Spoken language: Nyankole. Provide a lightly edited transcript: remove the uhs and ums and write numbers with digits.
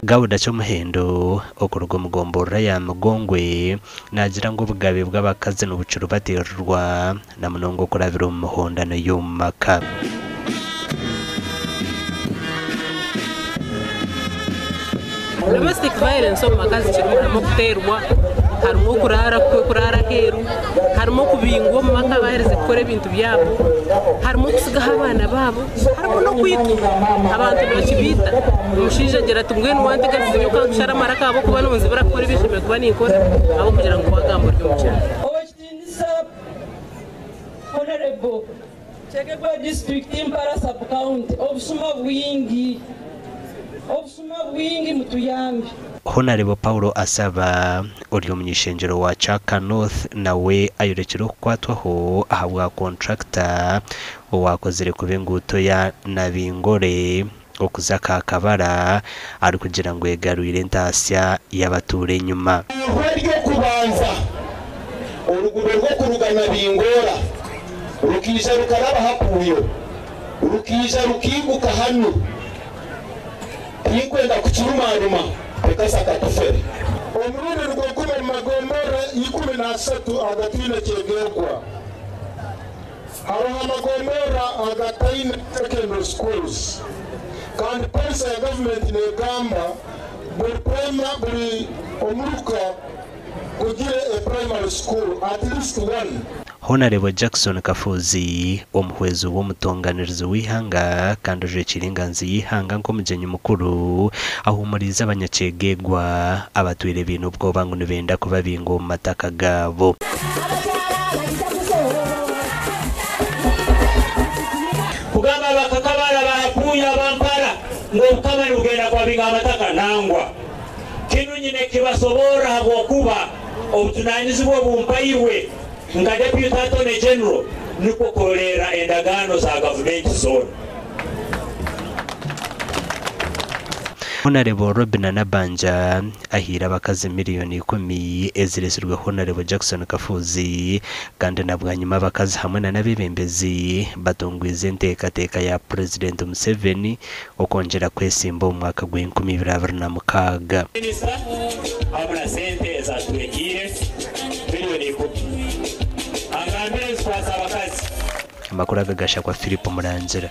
Gauda Kyomuhendo okuruga omu gomborora ya Migongwe naagira ngu obugabe bw'abakazi nibukirubateerirwa na munonga okurabira omu mihondano y'omu maka. Domestic violence omu maka zikirimu harimu okuteerwa, harimu okuraara okuraara aheeru, harimu okubingwa omu maka baaherize kukora ebintu byabo, harimu okutsigaho abaana baabo, harimu n'okwitwa. Abantu nibakibaita. Omushaija agira ati mbwenu wanteganisize nyowe ka nkushare amaraka ahabw'okuba nonzibira kukora ebi nshemereire kuba ninkora ahabw'okugira ngu waagamba ori omu kyaro. Owekitiinisa Honourable Kyegegwa District Mpara Sub County obushuma bwingi obushuma bwingi mutuyambe. Honarebo Paulo Asaba ori omuny'ishengyero wa Kyaka North nawe ayorekire okukwatwaho ahabwa kontrakita owakozire kuba enguuto ya Nabingore okuza Kakabara arikugira ngu egarwire entaasya y'abatuura enyima. Ihwa ry'okubanza, oruguudo rw'okuruga Nabingoora rukaija rukaraba Hapuuyo, rukaija rukaiguka hanu. Tinkwenda kukirumaruma, reka katufere. Omurundi nigwo gumwe omu magomborora 13 agataine kyegeegwa. Hariho amagomborora agataine secondary schools kandi policy ya gavumenti negamba buri prima buri omuruka gugire a primary school at least one. Honarebo Jackson Kafuuzi, omuhwezi w'omutonganirizi w'eihanga kandi ojwekiire enganzi y'eihanga nk'omugyenyi mukuru, ahuumuriize abanyakyegegwa abatwire baine obwoba ngu nibenda kubabinga omu mataka gaabo. Kugamba abakakabara bahapuuya abampara ngu obukama nibugenda kubabinga amataka nangwa. Kinu nyine kibasoborra habwokuba obujunanizibwa obumpairwe nka Deputy Attorney General nikwo kurolerra endagaano za gavumenti zoona. Honarebo Robinah Nabbanja ahaire abakazi miriyoni ikumi eziretsirwe Honarebo Jackson Kafuuzi kandi na bwanyima abakazi hamwe na n'abeebembezi batungwize enteekateeka ya Purezidenti Museveni okwongyera kwesimba omu mwaka gw'enkumi ibiri 26. Minisita hamu na sente ezatwekiire miliyoni 10 agambire nzikwasa abakazi. Amakuru aga gashakwa Philip Murangira.